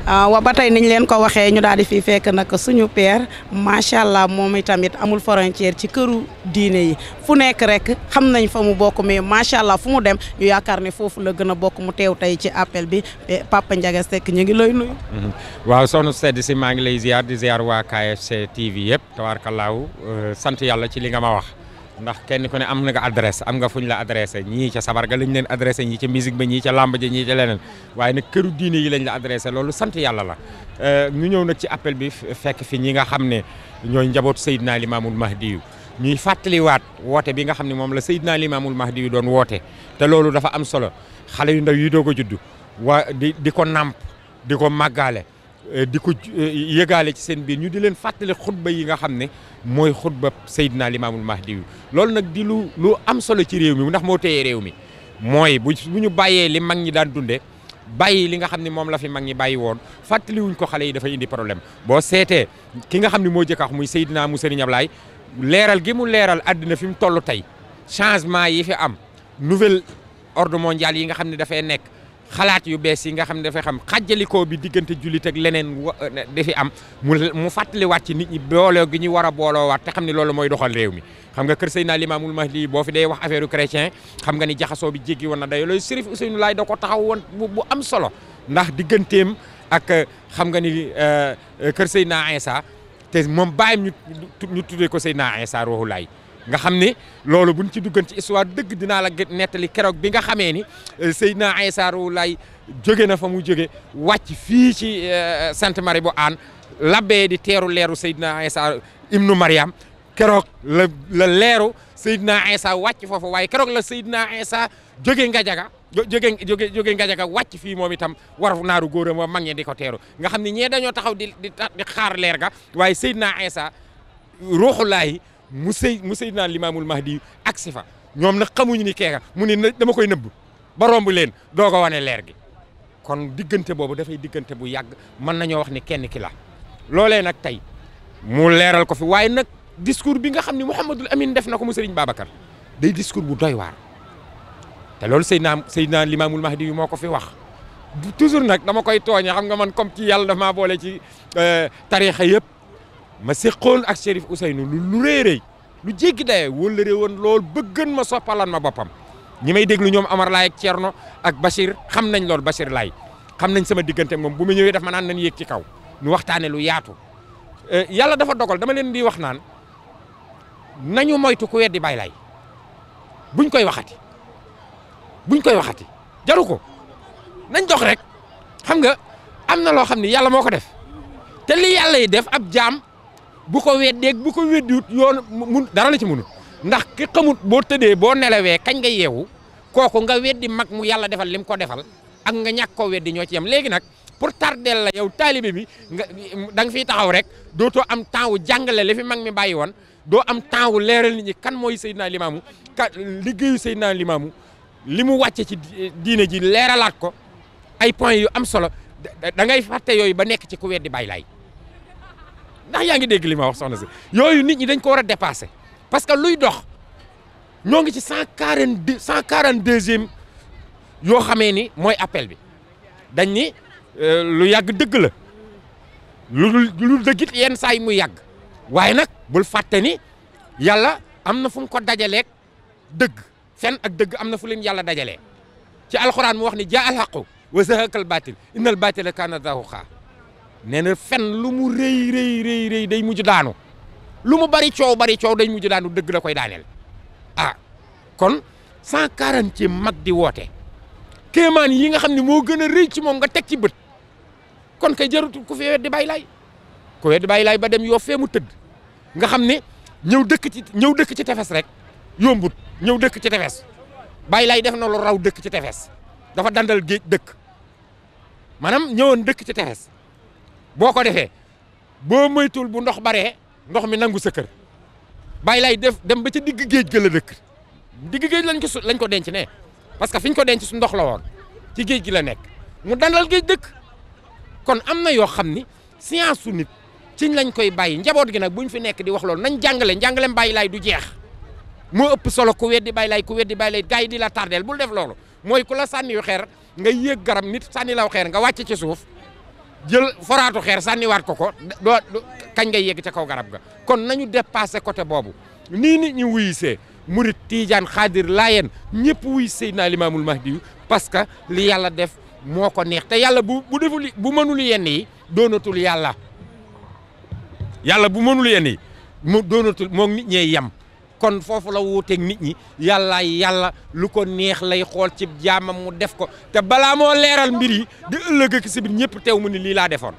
wa ba tey niñ leen ko waxee ñu daal di fi fekk nag suñu père macha allah moom itamit amul frontière ci këru diine yi fu nekk rek xam nañ fa mu bokk mais macha allah fu mu dem ñu yaakaar ne foofu la gën a bokk mu teew tey ci appel bi Papa Ndiaga Seck ñu ngi lay nuyu. waaw soxna Sedd si maa ngi lay ziar di ziar waa KFC TV yëpp tabaarkallaahu sant yàlla ci li nga ma wax. ndax kenn ku ne am na nga adresse am nga fuñ la adressé ñii ca sabar ga lañ leen adressé ñii ca musique ba ñii ca lamb ja ñii ca leneen waaye nag këru diine yi lañ la adressé loolu sant yàlla la ñu ñëw nag ci appel bi fekk fi ñi nga xam ne ñooy njabootu Seydina Limaamul Mahdi yu ñuy fàttaliwaat woote bi nga xam ne moom la Seydina Limaamul Mahdi yu doon woote te loolu dafa am solo xale yu ndaw yi doog a juddu waa di ko nàmp di ko màggaale di ko yëgaale ci seen biir ñu di leen fàttali xutba yi nga xam ne mooy xutba Seydina Limaamul Mahdi yu loolu nag di lu am solo ci réew mi ndax moo téye réew mi mooy bu ñu bàyyee li mag ñi daan dundee bàyyi li nga xam ne moom la fi mag ñi bàyyi woon fàttaliwuñ ko xale yi dafay indi problème boo seetee ki nga xam ne moo jëkk a wax muy Seydina mu Serigne Ablaye leeral gi mu leeral àddina fi mu toll tey changement yi fi am nouvel ordre mondial yi nga xam ne dafay nekk xalaat yu bees yi nga xam ne dafay xam xàjjalikoo bi diggante jullit ak leneen dafi am mu fàttaliwaat ci nit ñi booloo gi ñu war a booloowaat te xam ne loolu mooy doxal réew mi xam nga kër Seydina Limaamul Mahdi boo fi day wax affaire chrétien xam nga ni jaxasoo bi jéggi woon na day loolu Chérif Ousseynou Laye da ko taxaw woon bu am solo ndax digganteem ak xam nga ni kër Seydina Insa te moom bàyyim ñu tuddee ko Seydina Insa Ruuhu Laay nga xam ne loolu buñ ci duggan ci histoire dëgg dinaa la nettali keroog bi nga xamee ni Seydina Insa Ruuhu Laay jóge na fa mu jóge wàcc fii ci Sainte Marie bu Hann labbee di teeru leeru Seydina Insa ibnu Mariam keroog la leeru Seydina Insa wàcc foofu waaye keroog la Seydina Insa jóge Ngajaga wàcc fii moom itam war naaru góoram wa mag ñi di ko teeru nga xam ne ñee dañoo taxaw di xaar leer ga waaye Seydina Insa Ruuhu Laay mu Seydina Limaamul Mahdi agsi fa ñoom nag xamuñu ni keega mu ne dama koy nëbb ba romb leen doo ko wane leer gi kon diggante boobu dafay diggante bu yàgg mën nañoo wax ni kenn ki la loolee nag tey mu leeral ko fi waaye nag discours bi nga xam ne Mouhamadul Amine def na ko mu Serigne Babacar day discours bu doy waar te loolu Seydina Limaamul Mahdi moo ko fi wax toujours nag dama koy tooñe xam nga man comme ci yàlla dafa maa boole ci tariixa yëpp ma seqoon ak Chérif Ousseynou lu réeréy lu jéggi daye wala réew woon loolu bëggan ma soppalan ma boppam ñi may déglu ñoom Amar Laay ak Thierno ak Bachir xam nañ loolu Bachir Laay xam nañ sama diggante moom bu ma ñëwee daf ma naan nañ yéeg ci kaw ñu waxtaane lu yaatu yàlla dafa dogal dama leen di wax naan nañu moytu ku weddi Baay Laay buñ koy waxati jaru ko nañ dox rek xam nga am na loo xam ne yàlla moo ko def te li yàlla yi def ab jaam bu ko weddeeg bu ko weddiwut yoon mun dara la ci munut ndax ki xamut boo tëddee boo nelawee kañ nga yeewu kooku nga weddi mag mu yàlla defal lim ko defal ak nga ñàkk koo weddi ñoo ci yem léegi nag pour tardel la yow taalibe bi da nga fiy taxaw rek dootoo am temps wu jàngale li fi mag mi bàyyi woon doo am temps wu leeral nit ñi kan mooy Seydina Limaamu liggéeyu Seydina Limaamu li mu wàcce ci diine ji leeralaat ko ay points yu am solo da ngay fàtte yooyu ba nekk ci ku weddi Baay Laay ndax yaa ngi dégg li ma wax soxna si yooyu nit ñi dañ ko war a dépasser parce que luy dox ñoo ngi ci 142e yoo xamee ni mooy appel bi dañ ni lu yàgg dëgg la lu dëggit yenn saa yi muy yàgg waaye nag bul fàtte ni yàlla am na fu mu ko dajaleeg dëgg fen ak dëgg am na fu leen yàlla dajalee ci alxuraan mu wax ni jaa al haqu wa zahaqal baatil innal baatila kaana zahuuqa nee na fen lu mu rëy day mujj daanu lu mu bari coow day mujj daanu dëgg la koy daaneel kon 140 mag di woote kéemaan yi nga xam ne moo gën a rëy ci moom nga teg ci bët kon kay jarutul ku fi weddi Baay Laay ku weddi Baay Laay ba dem yoo fee mu tëdd nga xam ne ñëw dëkk ci tefes rek yombut ñëw dëkk ci tefes Baay Laay def na lu raw dëkk ci tefes dafa dandal géej dëkk maanaam ñëwoon dëkk ci tefes boo ko defee boo moytul bu ndox baree ndox mi nangu sa kër Baay Laay dem ba ca digg géej ga la dëkk digg géej lañ ko denc ne parce que fi ñu ko denc su ndox la woon ci géej gi la nekk mu dandal géej dëkk kon am na yoo xam ni science su nit ciñ lañ koy bàyyi njaboot gi nag buñ fi nekk di wax loolu nañ njàngalem Baay Laay du jeex moo ëpp solo ku weddi Baay Laay gars yi di la tardeel bul def loolu mooy ku la sànniwu xeer nga yéeg garab nit sànni law xeer nga wàcc ci suuf jël foraatu xeer sànniwaat ko doo kañ ngay yegg ca kaw garab ga kon nañu dépassé côté boobu nii nit ñi wuyisee murit tiijaan xaadir laayeen ñëpp wuy Seydina Limaamul Mahdi parce que li yàlla def moo ko neex te yàlla bu deful bu mënul yenn yi doonatul yàlla bu mënul yenn yi mu doonatul moom nit ñee yem kon foofu la wuuteeg nit ñi yàlla lu ko neex lay xool ci jaamam mu def ko te balaa moo leeral mbir yi di ëllëg ak si biir ñëpp teew mu ni lii laa defoon